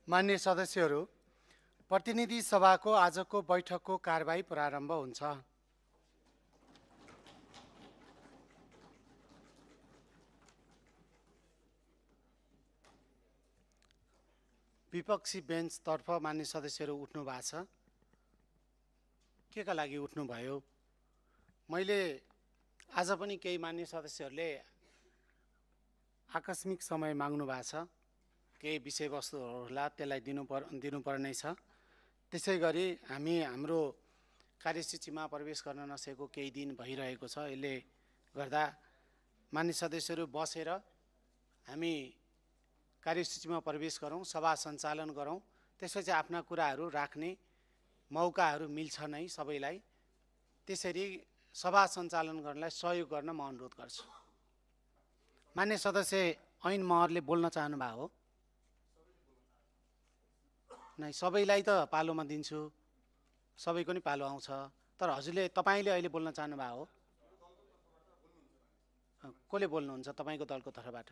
मान्य सदस्यहरू, प्रतिनिधि सभाको आजको बैठकको कारबाही प्रारम्भ हुन्छ। विपक्षी बेन्चतर्फ मान्य सदस्यहरू उठ्नु भएको छ। के का लागि उठ्नुभयो? मैले आज पनि केही मान्य सदस्यहरूले आकस्मिक समय माग्नु भएको छ। केही विषयवस्तुहरूलाई त्यसलाई दिनुपर्ने छ। त्यसै गरी हाम्रो कार्यसूचीमा प्रवेश गर्न नसकेको केही दिन भइरहेको छ। यसले गर्दा मान्य सदस्यहरू बसेर हामी कार्यसूचीमा प्रवेश गरौँ, सभा सञ्चालन गरौँ। त्यसपछि आफ्ना कुराहरू राख्ने मौकाहरू मिल्छ नै सबैलाई। त्यसरी सभा सञ्चालन गर्नलाई सहयोग गर्न म अनुरोध गर्छु। मान्य सदस्य ऐन महरले बोल्न चाहनु भएको हो? नै, सबैलाई त पालोमा दिन्छु, सबैको नि पालो आउँछ। तर तपाईँले अहिले बोल्न चाहनु भएको हो? कसले बोल्नुहुन्छ तपाईँको दलको तर्फबाट?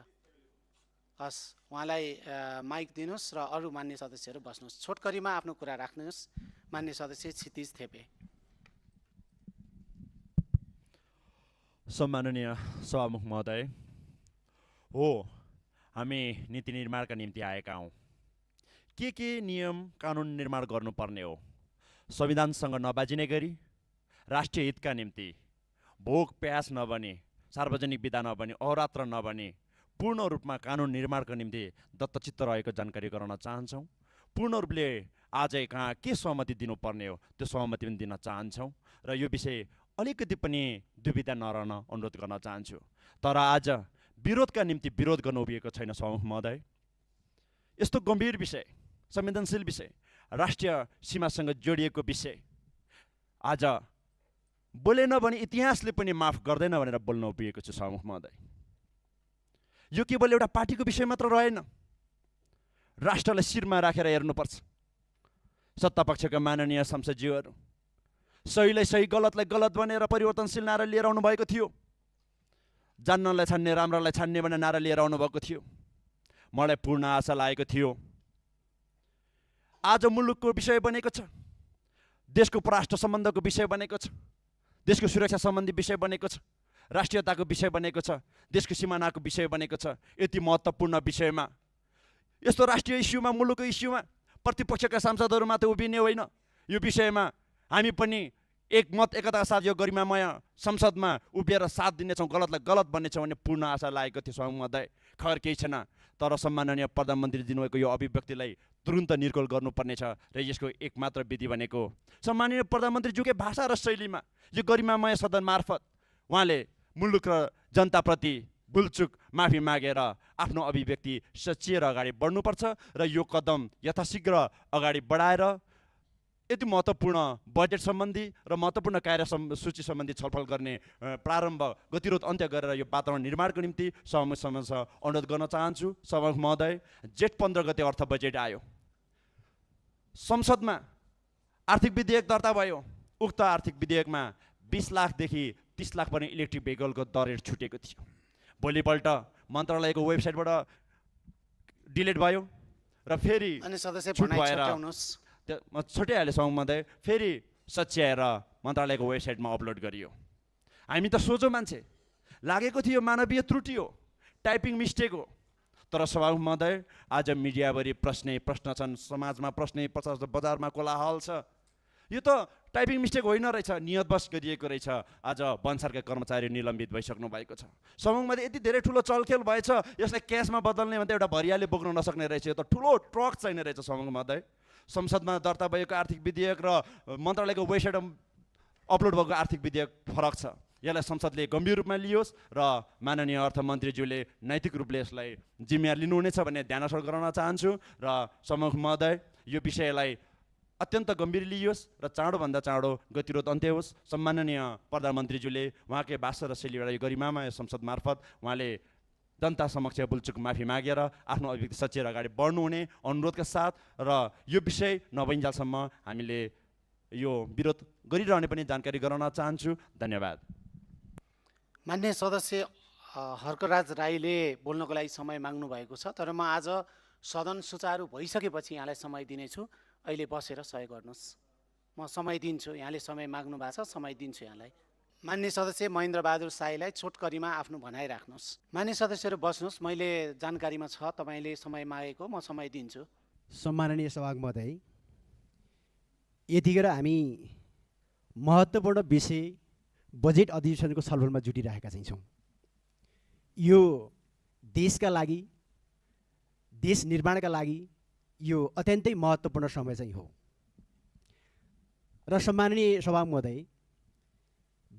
हस्, उहाँलाई माइक दिनुहोस् र अरू मान्य सदस्यहरू बस्नुहोस्। छोटकरीमा आफ्नो कुरा राख्नुहोस्। मान्य सदस्य क्षितिज थेपे। सम्माननीय सभामुख महोदय, हो हामी नीति निर्माणका निम्ति आएका हौँ। के नियम कानुन निर्माण गर्नुपर्ने हो, संविधानसँग नबाजिने गरी राष्ट्रिय हितका निम्ति भोग प्यास नबनी, सार्वजनिक विधा नबनी, अहोरात्र नबनी पूर्ण रूपमा कानुन निर्माणको निम्ति दत्तचित्त रहेको जानकारी गराउन चाहन्छौँ। पूर्ण रूपले आजै कहाँ के सहमति दिनुपर्ने हो त्यो सहमति पनि दिन चाहन्छौँ र यो विषय अलिकति पनि दुविधा नरहन अनुरोध गर्न चाहन्छु। तर आज विरोधका निम्ति विरोध गर्न उभिएको छैन सभामुख महोदय। यस्तो गम्भीर विषय, संवेदनशील विषय, राष्ट्रिय सीमासँग जोडिएको विषय आज बोलेन भने इतिहासले पनि माफ गर्दैन भनेर बोल्न उभिएको छु सभामुख महोदय। यो केवल एउटा पार्टीको विषय मात्र रहेन, राष्ट्रलाई शिरमा राखेर हेर्नुपर्छ। सत्तापक्षका माननीय संसदज्यूहरू सहीलाई सही, गलतलाई गलत भनेर परिवर्तनशील नारा लिएर आउनु भएको थियो। जान्नलाई छान्ने, राम्रालाई छान्ने भनेर नारा लिएर आउनु भएको थियो। मलाई पूर्ण आशा लागेको थियो आज मुलुकको विषय बनेको छ, देशको परराष्ट्र सम्बन्धको विषय बनेको छ, देशको सुरक्षा सम्बन्धी विषय बनेको छ, राष्ट्रियताको विषय बनेको छ, देशको सिमानाको विषय बनेको छ। यति महत्त्वपूर्ण विषयमा, यस्तो राष्ट्रिय इस्युमा, मुलुकको इस्युमा प्रतिपक्षका सांसदहरू मात्र उभिने होइन। यो विषयमा हामी पनि एकमत एकताका साथ यो गरिमामय संसदमा उभिएर साथ दिनेछौँ, गलतलाई गलत बन्नेछौँ भन्ने पूर्ण आशा लागेको थियो सभामुख महोदय। खबर केही छैन। तर सम्माननीय प्रधानमन्त्री दिनुभएको यो अभिव्यक्तिलाई तुरुन्त निर्कोल गर्नुपर्ने छ र यसको एकमात्र विधि भनेको सम्माननीय प्रधानमन्त्रीज्यूकै भाषा र शैलीमा यो गरिमामय सदन मार्फत उहाँले मुलुक र जनताप्रति भुलचुक माफी मागेर आफ्नो अभिव्यक्ति सच्याएर अगाडि बढ्नुपर्छ र यो कदम यथाशीघ्र अगाडि बढाएर यति महत्त्वपूर्ण बजेट सम्बन्धी र महत्त्वपूर्ण कार्यसूची सम्बन्धी छलफल गर्ने प्रारम्भ गतिरोध अन्त्य गरेर यो वातावरण निर्माणको निम्ति सभामुखसँग अनुरोध गर्न चाहन्छु। सभामुख महोदय, जेठ 15 गते अर्थ बजेट आयो, संसदमा आर्थिक विधेयक दर्ता भयो। उक्त आर्थिक विधेयकमा 20 लाखदेखि 30 लाख पर्ने इलेक्ट्रिक भेहिकलको दर छुटेको थियो। भोलिपल्ट मन्त्रालयको वेबसाइटबाट डिलिट भयो र फेरि छुट भएर म छुट्याइहालेँ सभामुख महोदय, फेरि सच्याएर मन्त्रालयको वेबसाइटमा अपलोड गरियो। हामी त सोझो मान्छे, लागेको थियो मानवीय त्रुटि हो, टाइपिङ मिस्टेक हो। तर सभामुख महोदय, आज मिडियाभरि प्रश्न छन्, समाजमा प्रश्न बजारमा कोलाहल छ। यो त टाइपिङ मिस्टेक होइन रहेछ, नियतवश गरिएको रहेछ। आज भन्सारका कर्मचारी निलम्बित भइसक्नु भएको छ। सभामुख महोदय, यति धेरै ठुलो चलखेल भएछ, यसलाई क्यासमा बदल्ने भने त एउटा भरियाले बोक्न नसक्ने रहेछ। यो त ठुलो ट्रक चाहिने रहेछ सभामुख महोदय। संसदमा दर्ता भएको आर्थिक विधेयक र मन्त्रालयको वेबसाइट अपलोड भएको आर्थिक विधेयक फरक छ। यसलाई संसदले गम्भीर रूपमा लियोस् र माननीय अर्थमन्त्रीज्यूले नैतिक रूपले यसलाई जिम्मेवारी लिनुहुनेछ भन्ने ध्यान आकर्षण गराउन चाहन्छु। र सभामुख महोदय, यो विषयलाई अत्यन्त गम्भीर लियोस् र चाँडोभन्दा चाँडो गतिरोध अन्त्य होस्। सम्माननीय प्रधानमन्त्रीज्यूले उहाँकै भाषा र शैलीबाट यो गरिमामय संसद मार्फत उहाँले जनता समक्ष भुलचुक माफी मागेर आफ्नो अभिव्यक्ति सच्याएर अगाडि बढ्नुहुने अनुरोधका साथ र यो विषय नभइन्जेलसम्म हामीले यो विरोध गरिरहने पनि जानकारी गराउन चाहन्छु। धन्यवाद। मान्य सदस्य हर्कराज राईले बोल्नको लागि समय माग्नु भएको छ, तर म आज सदन सुचारू भइसकेपछि यहाँलाई समय दिनेछु। अहिले बसेर सहयोग गर्नुहोस्। म समय दिन्छु। यहाँले समय माग्नु भएको छ, समय दिन्छु यहाँलाई। मान्य सदस्य महेन्द्र बहादुर साईलाई छोटकरीमा आफ्नो भनाइ राख्नुहोस्। मान्य सदस्यहरू बस्नुहोस्। मैले जानकारीमा छ तपाईँले समय मागेको, म समय दिन्छु। सम्माननीय सभामुख महोदय, यतिखेर हामी महत्त्वपूर्ण विषय बजेट अधिवेशनको छलफलमा जुटिरहेका चाहिँ छौँ। यो देशका लागि, देश निर्माणका लागि यो अत्यन्तै महत्त्वपूर्ण समय चाहिँ हो। र सम्माननीय सभामुख महोदय,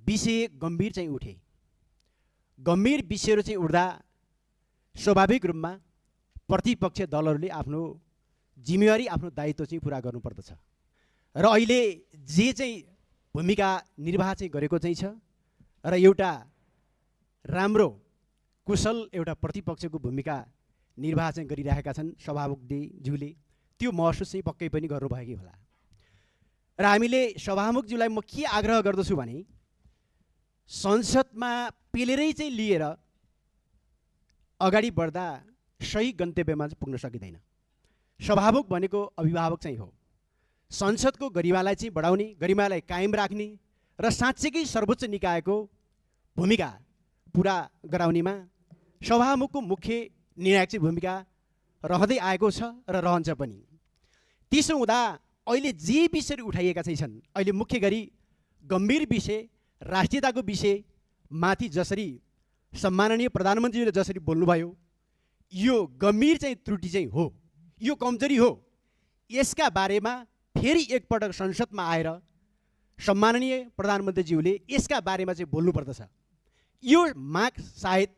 विषय गम्भीर चाहिँ उठे। गम्भीर विषयहरू चाहिँ उठ्दा स्वाभाविक रूपमा प्रतिपक्ष दलहरूले आफ्नो जिम्मेवारी, आफ्नो दायित्व चाहिँ पुरा गर्नुपर्दछ। र अहिले जे चाहिँ भूमिका निर्वाह चाहिँ गरेको चाहिँ छ र एउटा राम्रो कुशल एउटा प्रतिपक्षको भूमिका निर्वाह चाहिँ गरिरहेका छन् सभामुखज्यूले, त्यो महसुस चाहिँ पक्कै पनि गर्नुभएकै होला। र हामीले सभामुखज्यूलाई म के आग्रह गर्दछु भने संसदमा पेलेरै चाहिँ लिएर अगाडि बढ्दा सही गन्तव्यमा चाहिँ पुग्न सकिँदैन। सभामुख भनेको अभिभावक चाहिँ हो। संसदको गरिमालाई चाहिँ बढाउने, गरिमालाई कायम राख्ने र साँच्चैकै सर्वोच्च निकायको भूमिका पुरा गराउनेमा सभामुखको मुख्य निर्णायक चाहिँ भूमिका रहँदै आएको छ र रहन्छ पनि। त्यसो हुँदा अहिले जे विषयहरू उठाइएका चाहिँ छन्, अहिले मुख्य गरी गम्भीर विषय, राष्ट्रियताको विषय माथि जसरी सम्माननीय प्रधानमन्त्रीले जसरी बोल्नुभयो, यो गम्भीर चाहिँ त्रुटि चाहिँ हो, यो कमजोरी हो। यसका बारेमा फेरि एकपटक संसदमा आएर सम्माननीय प्रधानमन्त्रीज्यूले यसका बारेमा चाहिँ बोल्नुपर्दछ। यो माग सायद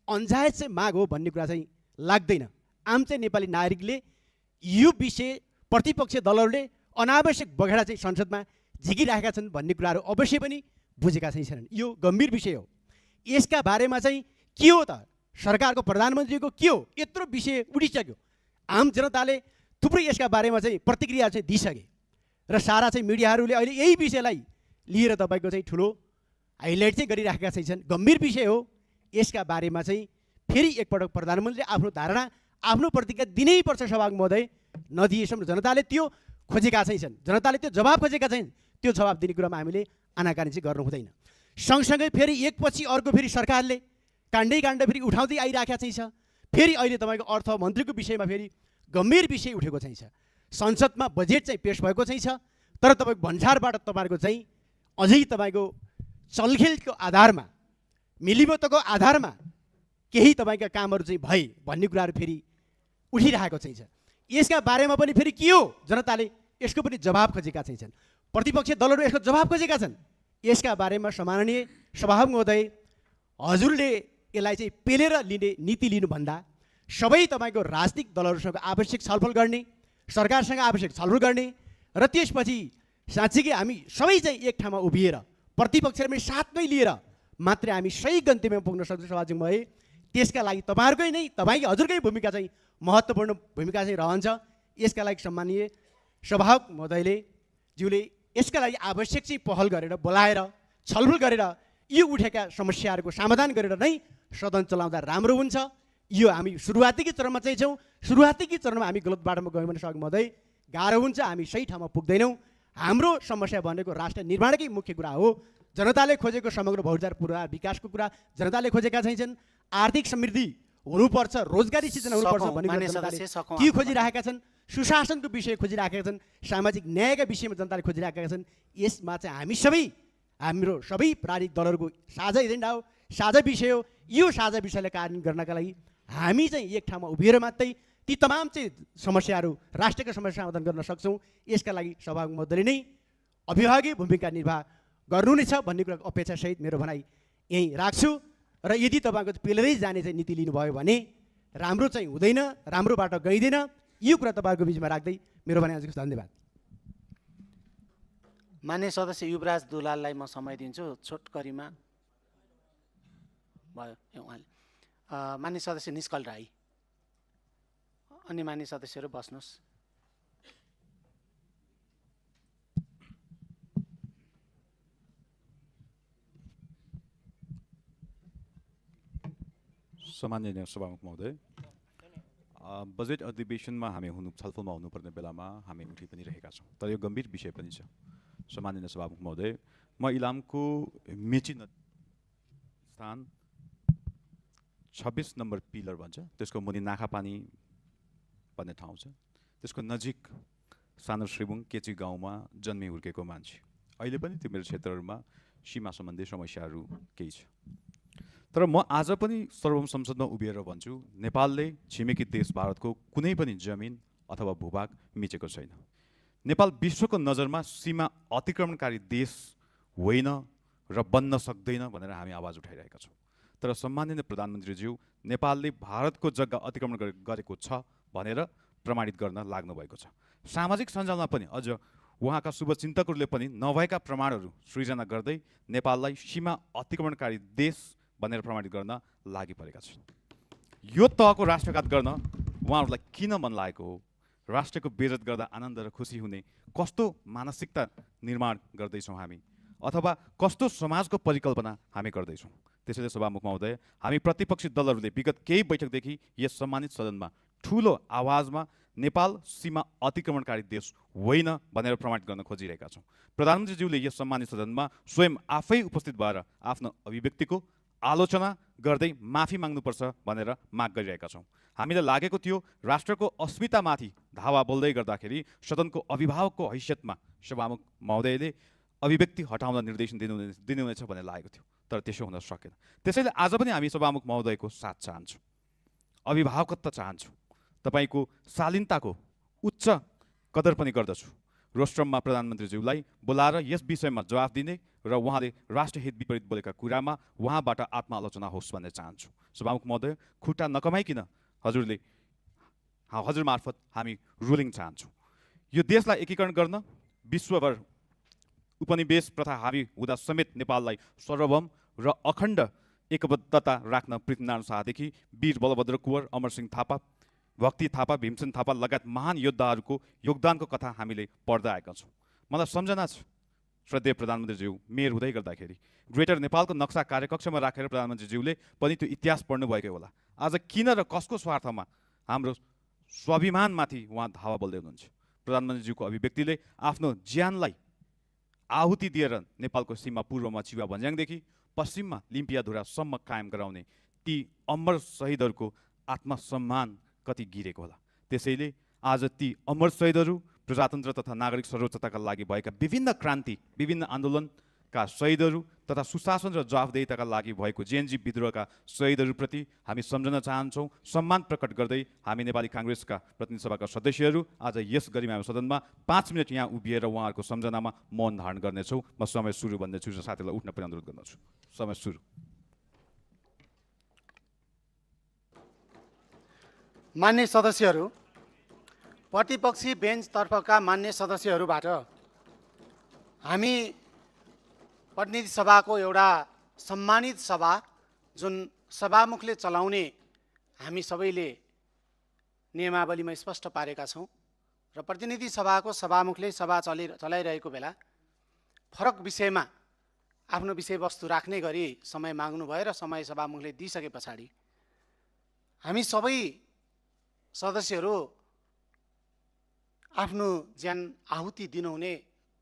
अन्जायज चाहिँ माग हो भन्ने कुरा चाहिँ लाग्दैन। आम चाहिँ नेपाली नागरिकले यो विषय प्रतिपक्ष दलहरूले अनावश्यक बगेडा चाहिँ संसदमा झिकिरहेका छन् भन्ने कुराहरू अवश्य पनि बुझेका चाहिँ छैनन्। यो गम्भीर विषय हो। यसका बारेमा चाहिँ के हो त, सरकारको प्रधानमन्त्रीको के हो, यत्रो विषय उठिसक्यो। आम जनताले थुप्रै यसका बारेमा चाहिँ प्रतिक्रिया चाहिँ दिइसके र सारा चाहिँ मिडियाहरूले अहिले यही विषयलाई लिएर तपाईँको चाहिँ ठुलो हाइलाइट चाहिँ गरिराखेका चाहिँ छन्। गम्भीर विषय हो। यसका बारेमा चाहिँ फेरि एकपटक प्रधानमन्त्रीले आफ्नो धारणा, आफ्नो प्रतिक्रिया दिनैपर्छ सभामुख महोदय। नदिएसम्म जनताले त्यो खोजेका चाहिँ छन्, जनताले त्यो जवाब खोजेका छन्। त्यो जवाब दिने कुरामा हामीले आनाकानी चाहिँ गर्नु हुँदैन। सँगसँगै फेरि एकपछि अर्को फेरि सरकारले काण्डै काण्ड फेरि उठाउँदै आइराखेका चाहिँ छ। फेरि अहिले तपाईँको अर्थमन्त्रीको विषयमा फेरि गम्भीर विषय उठेको चाहिँ छ। संसदमा बजेट चाहिँ पेश भएको चाहिँ छ, तर तपाईँको भन्सारबाट तपाईँको चाहिँ अझै तपाईँको चलखेलको आधारमा, मिलिमतको आधारमा केही तपाईँका कामहरू चाहिँ भए भन्ने कुराहरू फेरि उठिरहेको चाहिँ छ। यसका बारेमा पनि फेरि के हो, जनताले यसको पनि जवाब खोजेका चाहिँ छन्। प्रतिपक्ष दलहरू यसको जवाब खोजेका छन्। यसका बारेमा सम्माननीय सभामुख महोदय, हजुरले यसलाई चाहिँ पेलेर लिने नीति लिनुभन्दा सबै तपाईँको राजनीतिक दलहरूसँग आवश्यक छलफल गर्ने, सरकारसँग आवश्यक छलफल गर्ने र त्यसपछि साँच्चीकै हामी सबै चाहिँ एक ठाउँमा उभिएर प्रतिपक्षलाई पनि साथमै लिएर मात्रै हामी सही गन्तव्यमा पुग्न सक्छौँ सभामुख भए। त्यसका लागि तपाईँहरूकै नै, तपाईँकै हजुरकै भूमिका चाहिँ महत्त्वपूर्ण भूमिका चाहिँ रहन्छ। यसका लागि सम्माननीय सभामुख महोदयले ज्यूले यसका लागि आवश्यक चाहिँ पहल गरेर, बोलाएर, छलफल गरेर यो उठेका समस्याहरूको समाधान गरेर नै सदन चलाउँदा राम्रो हुन्छ। यो हामी सुरुवातीकै चरणमा चाहिँ छौँ। सुरुवातीकै चरणमा हामी गलत बाटोमा गयौँ भने सभामुख महोदय गाह्रो हुन्छ, हामी सही ठाउँमा पुग्दैनौँ। हाम्रो समस्या भनेको राष्ट्र निर्माणकै मुख्य कुरा हो। जनताले खोजेको समग्र भौतिक पूर्वाधार विकासको कुरा जनताले खोजेका चाहिँ छन्। आर्थिक समृद्धि हुनुपर्छ, रोजगारी सृजना हुनुपर्छ भन्ने कुरा जनताले के खोजिरहेका छन्। सुशासनको विषय खोजिराखेका छन्, सामाजिक न्यायका विषयमा जनताले खोजिराखेका छन्। यसमा चाहिँ हामी सबै, हाम्रो सबै राजनीतिक दलहरूको साझा एजेन्डा हो, साझा विषय हो। यो साझा विषयलाई कार्यान्वयन गर्नका लागि हामी चाहिँ एक ठाउँमा उभिएर मात्रै ती तमाम चाहिँ समस्याहरू, राष्ट्रका समस्या समाधान गर्न सक्छौँ। यसका लागि सभामुख महोदयले नै अभिभावकीय भूमिका निर्वाह गर्नु नै छ भन्ने कुराको अपेक्षासहित मेरो भनाइ यहीँ राख्छु। र यदि तपाईँको पेलेरै जाने चाहिँ नीति लिनुभयो भने राम्रो चाहिँ हुँदैन, राम्रो बाटो गइँदैन। यो कुरा तपाईँहरूको बिचमा राख्दै मेरो भनाइ आजको धन्यवाद। मान्य सदस्य युवराज दुलाललाई म समय दिन्छु। छोटकरीमा भयो उहाँले। मान्य सदस्य निष्कल राई, अनि मान्य सदस्यहरू बस्नुहोस्। सम्माननीय सभामुख महोदय, बजेट अधिवेशनमा हामी छलफलमा हुनुपर्ने बेलामा हामी उठि पनि रहेका छौँ, तर यो गम्भीर विषय पनि छ। सम्माननीय सभामुख महोदय, म इलामको मेची स्थान 26 नम्बर पिलर भन्छ, त्यसको मुनि नाखापानी भन्ने ठाउँ छ, त्यसको नजिक सानो श्रीबुङ केची गाउँमा जन्मी हुर्केको मान्छे। अहिले पनि त्यो मेरो क्षेत्रहरूमा सीमा सम्बन्धी समस्याहरू केही छ। तर म आज पनि सर्वोच्च संसदमा उभिएर भन्छु, नेपालले छिमेकी देश भारतको कुनै पनि जमिन अथवा भूभाग मिचेको छैन। नेपाल विश्वको नजरमा सीमा अतिक्रमणकारी देश होइन र बन्न सक्दैन भनेर हामी आवाज उठाइरहेका छौँ। तर सम्माननीय प्रधानमन्त्रीज्यू, नेपालले भारतको जग्गा अतिक्रमण गरेको छ भनेर प्रमाणित गर्न लाग्नु भएको छ। सामाजिक सञ्जालमा पनि अझ उहाँका शुभचिन्तकहरूले पनि नभएका प्रमाणहरू सृजना गर्दै नेपाललाई सीमा अतिक्रमणकारी देश भनेर प्रमाणित गर्न लागि परेका छन्। यो तहको राष्ट्रघात गर्न उहाँहरूलाई किन मन लागेको हो? राष्ट्रको बेइज्जत गर्दा आनन्द र खुसी हुने कस्तो मानसिकता निर्माण गर्दैछौँ हामी, अथवा कस्तो समाजको परिकल्पना हामी गर्दैछौँ? त्यसैले सभामुख महोदय, हामी प्रतिपक्षी दलहरूले विगत केही बैठकदेखि यस सम्मानित सदनमा ठुलो आवाजमा नेपाल सीमा अतिक्रमणकारी देश होइन भनेर प्रमाणित गर्न खोजिरहेका छौँ। प्रधानमन्त्रीज्यूले यस सम्मानित सदनमा स्वयं आफै उपस्थित भएर आफ्नो अभिव्यक्तिको आलोचना गर्दै माफी माग्नुपर्छ भनेर माग गरिरहेका छौँ। हामीलाई लागेको थियो राष्ट्रको अस्मितामाथि धावा बोल्दै गर्दाखेरि सदनको अभिभावकको हैसियतमा सभामुख महोदयले अभिव्यक्ति हटाउन निर्देशन दिनुहुनेछ भन्ने लागेको थियो, तर त्यसो हुन सकेन। त्यसैले आज पनि हामी सभामुख महोदयको साथ चाहन्छौँ, अभिभावकत्व चाहन्छौँ, तपाईँको शालीनताको उच्च कदर पनि गर्दछु। रोस्ट्रममा प्रधानमन्त्रीज्यूलाई बोलाएर यस विषयमा जवाफ दिने र उहाँले राष्ट्रहित विपरीत बोलेका कुरामा उहाँबाट आत्मालोचना होस् भन्ने चाहन्छु। सभामुख महोदय, खुट्टा नकमाइकन हजुर मार्फत हामी रुलिङ चाहन्छौँ। यो देशलाई एकीकरण गर्न विश्वभर उपनिवेश प्रथा हावी हुँदा समेत नेपाललाई सार्वभौम र अखण्ड एकबद्धता राख्न पृथ्वीनारायण शाहदेखि वीर बलभद्र कुँवर, अमरसिंह थापा, भक्ति थापा, भीमसेन थापा लगायत महान योद्धाहरूको योगदानको कथा हामीले पढ्दै आएका छौँ। मलाई सम्झना छ, श्रद्धेय प्रधानमन्त्रीज्यू मेयर हुँदै गर्दाखेरि ग्रेटर नेपालको नक्सा कार्यकक्षमा राखेर प्रधानमन्त्रीज्यूले पनि त्यो इतिहास पढ्नुभएकै होला। आज किन र कसको स्वार्थमा हाम्रो स्वाभिमानमाथि उहाँ धावा बोल्दै हुनुहुन्छ? प्रधानमन्त्रीज्यूको अभिव्यक्तिले आफ्नो ज्यानलाई आहुति दिएर नेपालको सीमा पूर्वमा चिवा भन्ज्याङदेखि पश्चिममा लिम्पियाधुरासम्म कायम गराउने ती अमर शहीदहरूको आत्मसम्मान कति गिरेको होला। त्यसैले आज ती अमर शहीदहरू, प्रजातन्त्र तथा नागरिक सर्वोच्चताका लागि भएका विभिन्न क्रान्ति, विभिन्न आन्दोलनका शहीदहरू तथा सुशासन र जवाफदेहिताका लागि भएको जेएनजी विद्रोहका शहीदहरूप्रति हामी सम्झन चाहन्छौँ। सम्मान प्रकट गर्दै हामी नेपाली काङ्ग्रेसका प्रतिनिधि सभाका सदस्यहरू आज यस गरिमाको सदनमा 5 मिनट यहाँ उभिएर उहाँहरूको सम्झनामा मौन धारण गर्नेछौँ। म समय सुरु भन्दैछु र साथीलाई उठ्न पनि अनुरोध गर्दछु। समय सुरु। मान्य सदस्यहरू, प्रतिपक्षी बेन्चतर्फका मान्य सदस्यहरूबाट हामी प्रतिनिधि सभाको एउटा सम्मानित सभा जुन सभामुखले चलाउने हामी सबैले नियमावलीमा स्पष्ट पारेका छौँ र प्रतिनिधि सभाको सभामुखले सभा चलाइरहेको बेला फरक विषयमा आफ्नो विषयवस्तु राख्ने गरी समय माग्नुभयो र समय सभामुखले दिइसके पछाडि हामी सबै सदस्यहरू आफ्नो ज्यान आहुति दिनुहुने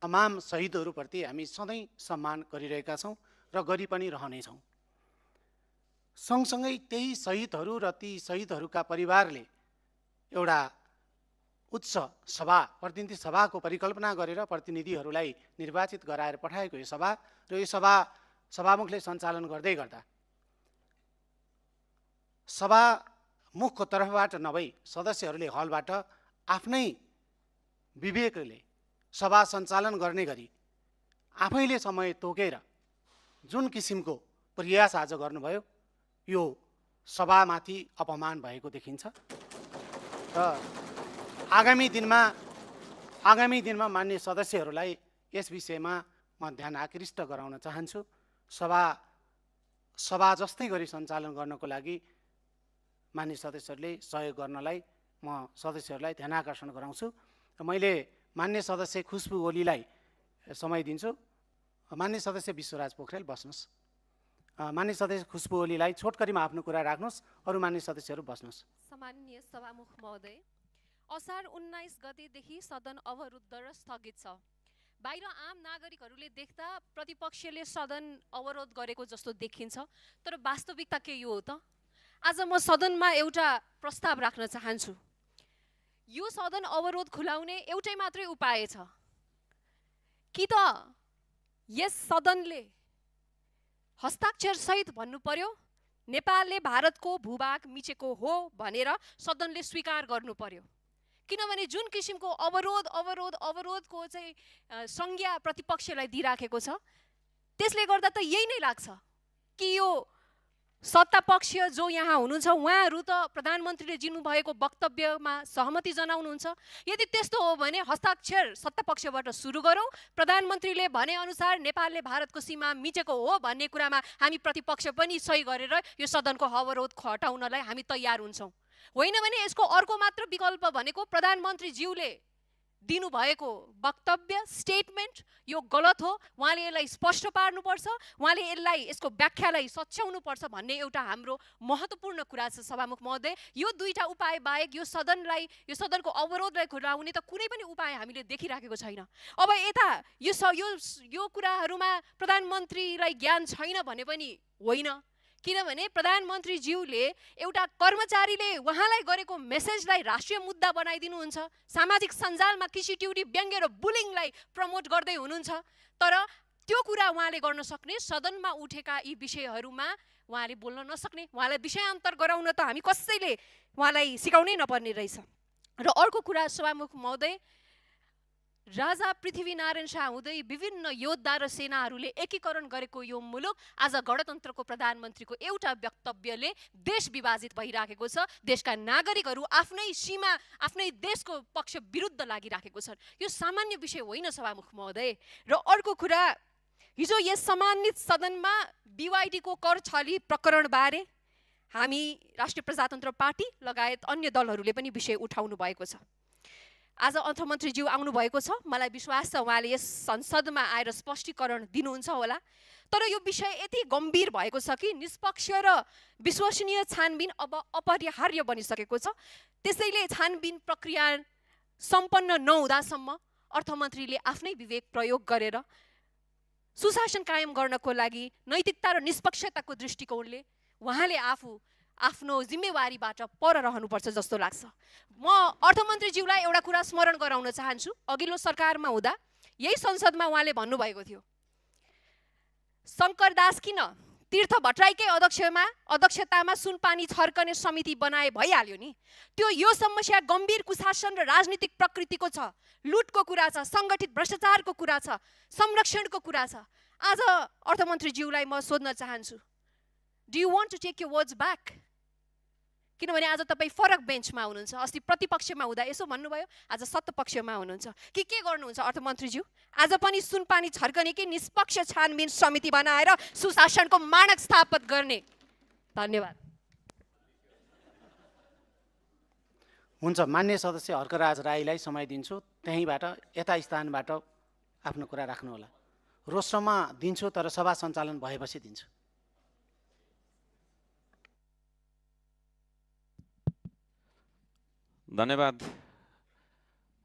तमाम शहीदहरूप्रति हामी सधैँ सम्मान गरिरहेका छौँ र गरि पनि रहनेछौँ। सँगसँगै त्यही शहीदहरू र ती शहीदहरूका परिवारले एउटा उच्च सभा, प्रतिनिधि सभाको परिकल्पना गरेर प्रतिनिधिहरूलाई निर्वाचित गराएर पठाएको यो सभा र यो सभामुखले सञ्चालन गर्दै गर्दा सभामुखको तर्फबाट नभई सदस्यहरूले हलबाट आफ्नै विवेकले सभा सञ्चालन गर्ने गरी आफैले समय तोकेर जुन किसिमको प्रयास आज गर्नुभयो यो सभामाथि अपमान भएको देखिन्छ र आगामी दिनमा मान्य सदस्यहरूलाई यस विषयमा म ध्यान आकृष्ट गराउन चाहन्छु। सभा जस्तै गरी सञ्चालन गर्नको लागि मान्य सदस्यहरूले सहयोग गर्नलाई म सदस्यहरूलाई ध्यान आकर्षण गराउँछु र मैले मान्य सदस्य खुशबु ओलीलाई समय दिन्छु। मान्य सदस्य विश्वराज पोखरेल बस्नुहोस्। माननीय सदस्य खुसबु ओलीलाई छोटकरीमा आफ्नो कुरा राख्नुहोस्, अरू माननीय सदस्यहरू बस्नुहोस्। सम्माननीय सभामुख महोदय, असार 19 गतेदेखि सदन अवरुद्ध र स्थगित छ। बाहिर आम नागरिकहरूले देख्दा प्रतिपक्षले सदन अवरोध गरेको जस्तो देखिन्छ, तर वास्तविकता के यो हो त? आज म सदनमा एउटा प्रस्ताव राख्न चाहन्छु। यो सदन अवरोध खुलाउने एउटै मात्रै उपाय छ कि त यस सदनले हस्ताक्षर सहित भन्नु पर्यो नेपालले भारतको भूभाग मिचेको हो भनेर सदनले स्वीकार गर्नु पर्यो। किनभने जुन किसिमको अवरोधको चाहिँ संज्ञा प्रतिपक्षलाई दिइराखेको छ, त्यसले गर्दा त यही नै लाग्छ कि यो सत्तापक्ष जो यहाँ हुनुहुन्छ उहाँहरू त प्रधानमन्त्रीले दिनुभएको वक्तव्यमा सहमति जनाउनुहुन्छ। यदि त्यस्तो हो भने हस्ताक्षर सत्तापक्षबाट सुरु गरौँ। प्रधानमन्त्रीले भनेअनुसार नेपालले भारतको सीमा मिचेको हो भन्ने कुरामा हामी प्रतिपक्ष पनि सही गरेर यो सदनको अवरोध हटाउनलाई हामी तयार हुन्छौँ। होइन भने यसको अर्को मात्र विकल्प भनेको प्रधानमन्त्रीज्यूले दिनुभएको वक्तव्य स्टेटमेन्ट यो गलत हो, उहाँले यसलाई स्पष्ट पार्नुपर्छ, उहाँले यसको व्याख्यालाई सच्याउनुपर्छ भन्ने एउटा हाम्रो महत्त्वपूर्ण कुरा छ। सभामुख महोदय, यो दुईटा उपाय बाहेक यो सदनको अवरोधलाई खुलाउने त कुनै पनि उपाय हामीले देखिराखेको छैन। अब यता यो कुराहरूमा प्रधानमन्त्रीलाई ज्ञान छैन भने पनि होइन, किनभने प्रधानमन्त्रीज्यूले एउटा कर्मचारीले उहाँलाई गरेको मेसेजलाई राष्ट्रिय मुद्दा बनाइदिनुहुन्छ, सामाजिक सञ्जालमा किसिट्युरी व्यङ्ग्य र बुलिङलाई प्रमोट गर्दै हुनुहुन्छ, तर त्यो कुरा उहाँले गर्न सक्ने, सदनमा उठेका यी विषयहरूमा उहाँले बोल्न नसक्ने, उहाँलाई विषयान्तर गराउन त हामी कसैले उहाँलाई सिकाउनै नपर्ने रहेछ। र अर्को कुरा सभामुख महोदय, राजा पृथ्वीनारायण शाह हुँदै विभिन्न योद्धा र सेनाहरूले एकीकरण गरेको यो मुलुक आज गणतन्त्रको प्रधानमन्त्रीको एउटा वक्तव्यले देश विभाजित भइराखेको छ। देशका नागरिकहरू आफ्नै सीमा आफ्नै देशको पक्ष विरुद्ध लागिराखेको छन्। यो सामान्य विषय होइन सभामुख महोदय। र अर्को कुरा, हिजो यस सम्मानित सदनमा BYD को कर छली प्रकरणबारे हामी राष्ट्रिय प्रजातन्त्र पार्टी लगायत अन्य दलहरूले पनि विषय उठाउनु भएको छ। आज अर्थमन्त्रीज्यू आउनु भएको छ, मलाई विश्वास छ उहाँले यस संसदमा आएर स्पष्टीकरण दिनुहुन्छ होला। तर यो विषय यति गम्भीर भएको छ कि निष्पक्ष र विश्वसनीय छानबिन अब अपरिहार्य बनिसकेको छ। त्यसैले छानबिन प्रक्रिया सम्पन्न नहुँदासम्म अर्थमन्त्रीले आफ्नै विवेक प्रयोग गरेर सुशासन कायम गर्नको लागि नैतिकता र निष्पक्षताको दृष्टिकोणले उहाँले आफ्नो जिम्मेवारीबाट पर रहनुपर्छ जस्तो लाग्छ। म अर्थमन्त्रीज्यूलाई एउटा कुरा स्मरण गराउन चाहन्छु। अघिल्लो सरकारमा हुँदा यही संसदमा उहाँले भन्नुभएको थियो, शङ्करदास किन तीर्थ भट्टराईकै अध्यक्षतामा सुनपानी छर्कने समिति बनाए भइहाल्यो नि। त्यो यो समस्या गम्भीर कुशासन र राजनीतिक प्रकृतिको छ, लुटको कुरा छ, सङ्गठित भ्रष्टाचारको कुरा छ, संरक्षणको कुरा छ। आज अर्थमन्त्रीज्यूलाई म सोध्न चाहन्छु, do you want to take your words back? किनभने आज तपाईँ फरक बेन्चमा हुनुहुन्छ। अस्ति प्रतिपक्षमा हुँदा यसो भन्नुभयो, आज सत्तापक्षमा हुनुहुन्छ कि के गर्नुहुन्छ अर्थमन्त्रीज्यू? आज पनि सुनपानी छर्कने कि निष्पक्ष छानबिन समिति बनाएर सुशासनको मानक स्थापित गर्ने? धन्यवाद। हुन्छ, मान्य सदस्य हर्कराज राईलाई समय दिन्छु। त्यहीँबाट यता स्थानबाट आफ्नो कुरा राख्नुहोला। रोस्टरमा दिन्छु तर सभा सञ्चालन भएपछि दिन्छु। धन्यवाद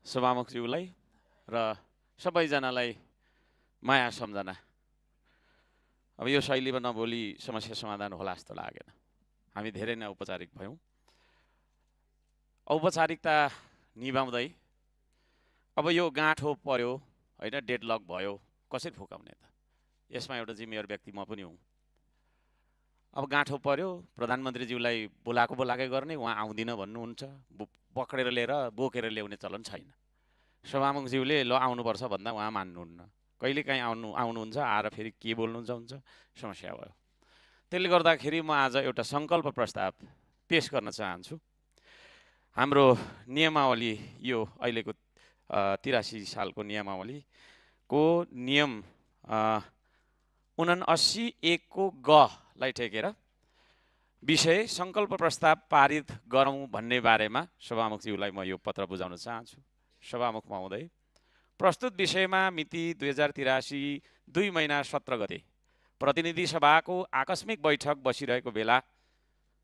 सभामुखज्यूलाई र सबैजनालाई माया सम्झना। अब यो शैलीमा नबोली समस्या समाधान होला जस्तो लागेन। हामी धेरै नै औपचारिक भयौँ। औपचारिकता निभाउँदै अब यो गाँठो पर्यो होइन, डेडलक भयो, कसरी फुकाउने त? यसमा एउटा जिम्मेवार व्यक्ति म पनि हुँ। अब गाँठो पर्यो, प्रधानमन्त्रीज्यूलाई बोलाएकै गर्ने, उहाँ आउँदिन भन्नुहुन्छ, पक्रेर लिएर बोकेर ल्याउने चलन छैन। सभामुखज्यूले ल आउनुपर्छ भन्दा उहाँ मान्नुहुन्न, कहिलेकाहीँ आउनुहुन्छ, आएर फेरि के बोल्नुहुन्छ हुन्छ, समस्या भयो। त्यसले गर्दाखेरि म आज एउटा सङ्कल्प प्रस्ताव पेश गर्न चाहन्छु। हाम्रो नियमावली, यो अहिलेको 83 सालको नियमावलीको नियम 79(1) को ग लाई टेकेर विषय सङ्कल्प प्रस्ताव पारित गरौँ भन्ने बारेमा सभामुखज्यूलाई म यो पत्र बुझाउन चाहन्छु। सभामुख महोदय, प्रस्तुत विषयमा मिति 2083 2 महिना 17 गते प्रतिनिधि सभाको आकस्मिक बैठक बसिरहेको बेला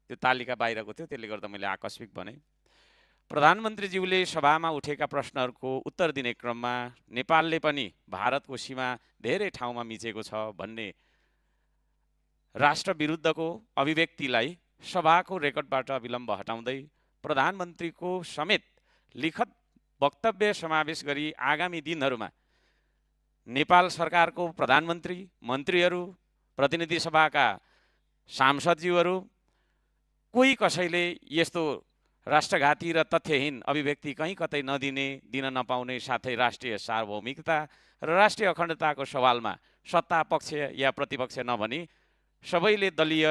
त्यो तालिका बाहिरको थियो, त्यसले गर्दा मैले आकस्मिक भने। प्रधानमन्त्रीज्यूले सभामा उठेका प्रश्नहरूको उत्तर दिने क्रममा नेपालले पनि भारतको सीमा धेरै ठाउँमा मिचेको छ भन्ने राष्ट्र विरुद्धको अभिव्यक्तिलाई सभाको रेकर्डबाट विलम्ब हटाउँदै प्रधानमन्त्रीको समेत लिखित वक्तव्य समावेश गरी आगामी दिनहरूमा नेपाल सरकारको प्रधानमन्त्री, मन्त्रीहरू, प्रतिनिधि सभाका सांसदज्यूहरू कोही कसैले यस्तो राष्ट्रघाती र तथ्यहीन अभिव्यक्ति कहीँ कतै नदिने, दिन नपाउने, साथै राष्ट्रिय सार्वभौमिकता र राष्ट्रिय अखण्डताको सवालमा सत्ता पक्ष या प्रतिपक्ष नभनी सबैले दलीय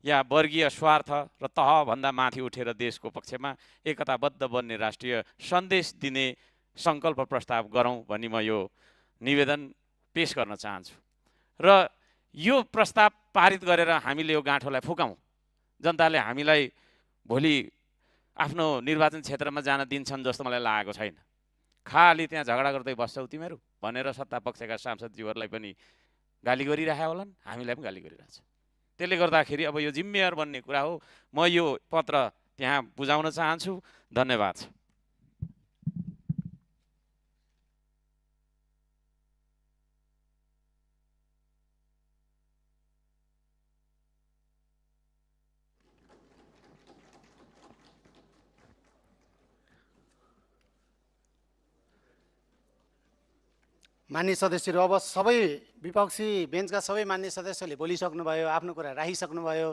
या वर्गीय स्वार्थ र तहभन्दा माथि उठेर देशको पक्षमा एकताबद्ध बन्ने राष्ट्रिय सन्देश दिने सङ्कल्प प्रस्ताव गरौँ भनी म यो निवेदन पेश गर्न चाहन्छु। र यो प्रस्ताव पारित गरेर हामीले यो गाँठोलाई फुकाउँ, जनताले हामीलाई भोलि आफ्नो निर्वाचन क्षेत्रमा जान दिन्छन् जस्तो मलाई लागेको छैन। खालि त्यहाँ झगडा गर्दै बस्छौ तिमीहरू भनेर सत्ता पक्षका सांसदज्यूहरूलाई पनि गाली गरिरहेका होलान्, हामीलाई पनि गाली गरिरहेछ। त्यसले गर्दाखेरि अब यो जिम्मेवार बन्ने कुरा हो। म यो पत्र त्यहाँ बुझाउन चाहन्छु। धन्यवाद। मान्य सदस्यहरू, अब सबै विपक्षी बेन्चका सबै मान्य सदस्यले बोलिसक्नुभयो, आफ्नो कुरा राखिसक्नुभयो।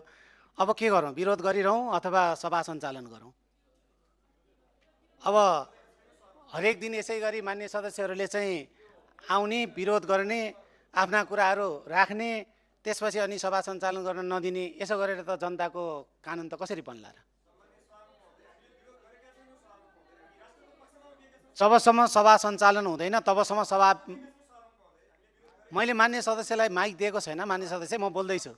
अब के गरौँ? विरोध गरिरहँ अथवा सभा सञ्चालन गरौँ? अब हरेक दिन यसै गरी मान्य सदस्यहरूले चाहिँ आउने, विरोध गर्ने, आफ्ना कुराहरू राख्ने, त्यसपछि अनि सभा सञ्चालन गर्न नदिने, यसो गरेर त जनताको कानुन त कसरी बन्ला र? जबसम्म सभा सञ्चालन हुँदैन तबसम्म सभा। मैले मान्य सदस्यलाई माइक दिएको छैन। मान्य सदस्य, म बोल्दैछु,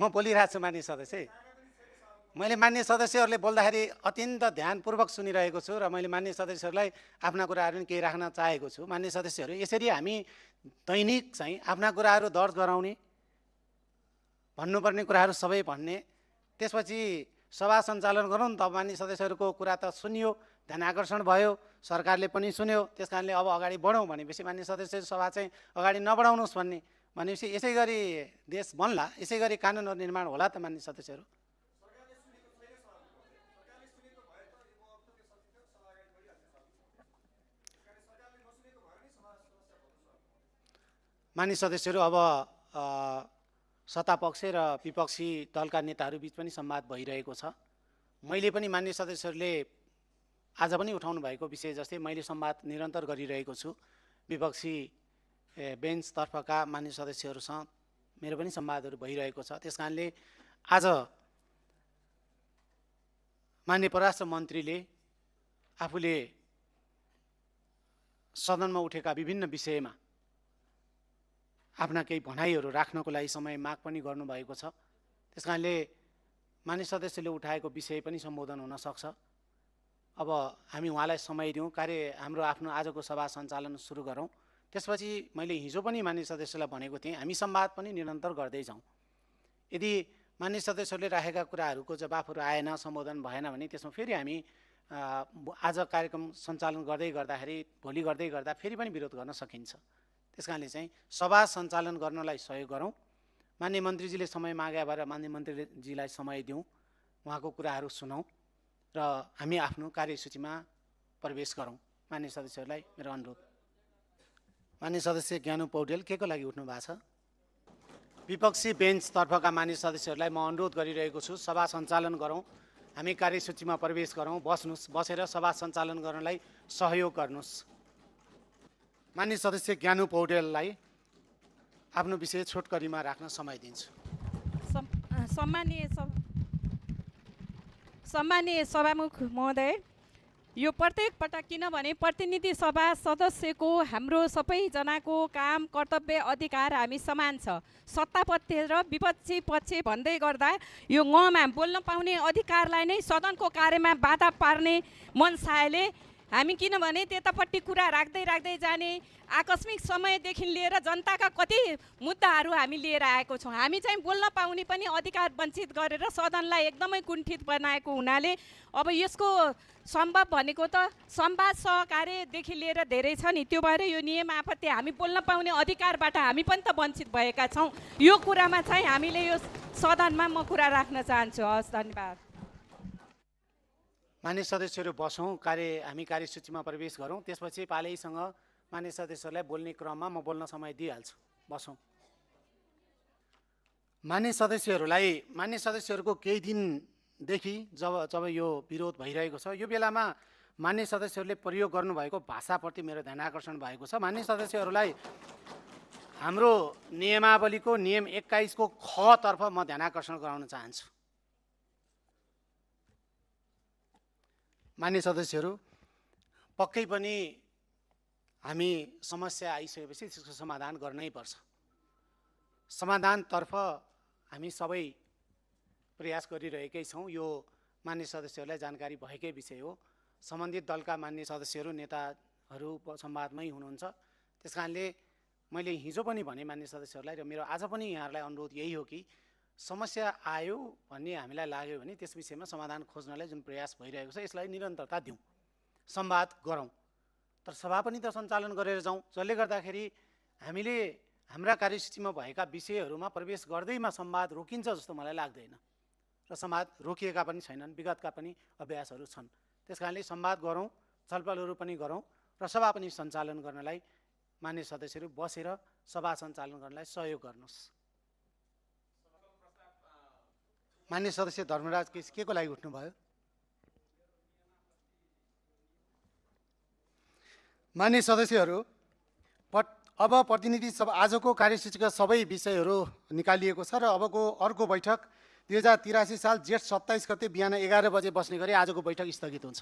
म बोलिरहेको छु। मान्य सदस्य, मैले मान्य सदस्यहरूले बोल्दाखेरि अत्यन्त ध्यानपूर्वक सुनिरहेको छु र मैले मान्य सदस्यहरूलाई आफ्ना कुराहरू केही राख्न चाहेको छु। मान्य सदस्यहरू, यसरी हामी दैनिक चाहिँ आफ्ना कुराहरू दर्ज गराउने, भन्नुपर्ने कुराहरू सबै भन्ने, त्यसपछि सभा सञ्चालन गरौँ। त मान्य सदस्यहरूको कुरा त सुनियो, ध्यान आकर्षण भयो, सरकारले पनि सुन्यो। त्यस कारणले अब अगाडि बढौँ भनेपछि मान्य सदस्य सभा चाहिँ अगाडि नबढाउनुहोस् भनेपछि यसै गरी देश बन्ला, यसै गरी कानुनहरू निर्माण होला त मान्य सदस्यहरू? मान्य सदस्यहरू, अब सत्तापक्ष र विपक्षी दलका नेताहरू बिच पनि संवाद भइरहेको छ। मैले पनि मान्य सदस्यहरूले आज पनि उठाउनु भएको विषय जस्तै मैले संवाद निरन्तर गरिरहेको छु। विपक्षी बेन्चतर्फका मान्य सदस्यहरूसँग मेरो पनि संवादहरू भइरहेको छ। त्यस कारणले आज मान्य परराष्ट्र मन्त्रीले आफूले सदनमा उठेका विभिन्न विषयमा आफ्ना केही भनाइहरू राख्नको लागि समय माग पनि गर्नुभएको छ। त्यस कारणले मान्य सदस्यले उठाएको विषय पनि सम्बोधन हुन सक्छ। अब हामी उहाँलाई समय दिउँ, हाम्रो आफ्नो आजको सभा सञ्चालन सुरु गरौँ। त्यसपछि मैले हिजो पनि मान्य सदस्यलाई भनेको थिएँ, हामी संवाद पनि निरन्तर गर्दै जाउँ। यदि मान्य सदस्यहरूले राखेका कुराहरूको जवाफहरू आएन, सम्बोधन भएन भने त्यसमा फेरि हामी आज कार्यक्रम सञ्चालन गर्दै गर्दाखेरि भोलि गर्दै गर्दा फेरि पनि विरोध गर्न सकिन्छ। त्यस कारणले चाहिँ सभा सञ्चालन गर्नलाई सहयोग गरौँ। मान्य मन्त्रीजीले समय मागे भएर मान्य मन्त्रीजीलाई समय दिउँ, उहाँको कुराहरू सुनौँ र हामी आफ्नो कार्यसूचीमा प्रवेश गरौँ। मान्य सदस्यहरूलाई मेरो अनुरोध। मान्य सदस्य ज्ञानु पौडेल के को लागि उठ्नु भएको छ? विपक्षी बेन्चतर्फका मान्य सदस्यहरूलाई म अनुरोध गरिरहेको छु, सभा सञ्चालन गरौँ, हामी कार्यसूचीमा प्रवेश गरौँ। बस्नुहोस्, बसेर सभा सञ्चालन गर्नलाई सहयोग गर्नुहोस्। मान्य सदस्य ज्ञानु पौडेललाई आफ्नो विषय छोटकरीमा राख्न समय दिन्छु। सम्मानीय सभामुख महोदय, यो प्रत्येक पटक किनभने प्रतिनिधि सभा सदस्यको हाम्रो सबैजनाको काम, कर्तव्य, अधिकार हामी समान छ। सत्तापक्ष र विपक्षी पक्ष भन्दै गर्दा यो बोल्न पाउने अधिकारलाई नै सदनको कार्यमा बाधा पार्ने मनसायले हामी किनभने त्यतापट्टि कुरा राख्दै राख्दै जाने आकस्मिक समयदेखि लिएर जनताका कति मुद्दाहरू हामी लिएर आएको छौँ। हामी चाहिँ बोल्न पाउने पनि अधिकार वञ्चित गरेर सदनलाई एकदमै कुण्ठित बनाएको हुनाले अब यसको सम्भव भनेको त संवाद सहकार्यदेखि लिएर धेरै छ नि, त्यो भएर यो नियम आपत्ति हामी बोल्न पाउने अधिकारबाट हामी पनि त वञ्चित भएका छौँ। यो कुरामा चाहिँ हामीले यो सदनमा म कुरा राख्न चाहन्छु। हस्, धन्यवाद। मान्य सदस्यहरू बसौँ, हामी कार्यसूचीमा प्रवेश गरौँ। त्यसपछि पालैसँग मान्य सदस्यहरूलाई बोल्ने क्रममा म बोल्न समय दिइहाल्छु। बसौँ। मान्य सदस्यहरूको केही दिनदेखि जब यो विरोध भइरहेको छ, यो बेलामा मान्य सदस्यहरूले प्रयोग गर्नुभएको भाषाप्रति मेरो ध्यान आकर्षण भएको छ। मान्य सदस्यहरूलाई हाम्रो नियमावलीको नियम 21 को ख तर्फ म ध्यान आकर्षण गराउन चाहन्छु। मान्य सदस्यहरू, पक्कै पनि हामी समस्या आइसकेपछि त्यसको समाधान गर्नै पर्छ। समाधानतर्फ हामी सबै प्रयास गरिरहेकै छौँ। यो मान्य सदस्यहरूलाई जानकारी भएकै विषय हो। सम्बन्धित दलका मान्य सदस्यहरू, नेताहरू संवादमै हुनुहुन्छ। त्यस कारणले मैले हिजो पनि भने मान्य सदस्यहरूलाई, र मेरो आज पनि यहाँहरूलाई अनुरोध यही हो कि समस्या आयो भन्ने हामीलाई लाग्यो भने त्यस विषयमा समाधान खोज्नलाई जुन प्रयास भइरहेको छ यसलाई निरन्तरता दिउँ, संवाद गरौँ। तर सभा पनि त सञ्चालन गरेर जाउँ, जसले गर्दाखेरि हामीले हाम्रा कार्यसूचीमा भएका विषयहरूमा प्रवेश गर्दैमा संवाद रोकिन्छ जस्तो मलाई लाग्दैन, र संवाद रोकिएका पनि छैनन्, विगतका पनि अभ्यासहरू छन्। त्यस कारणले संवाद गरौँ, छलफलहरू पनि गरौँ, र सभा पनि सञ्चालन गर्नलाई मान्य सदस्यहरू बसेर सभा सञ्चालन गर्नलाई सहयोग गर्नुहोस्। मान्य सदस्य धर्मराज के को लागि उठ्नुभयो? मान्य सदस्यहरू, अब प्रतिनिधि सभा आजको कार्यसूचीका सबै विषयहरू निकालिएको छ र अबको अर्को बैठक 2083 साल जेठ 27 गते बिहान 11 बजे बस्ने गरी आजको बैठक स्थगित हुन्छ।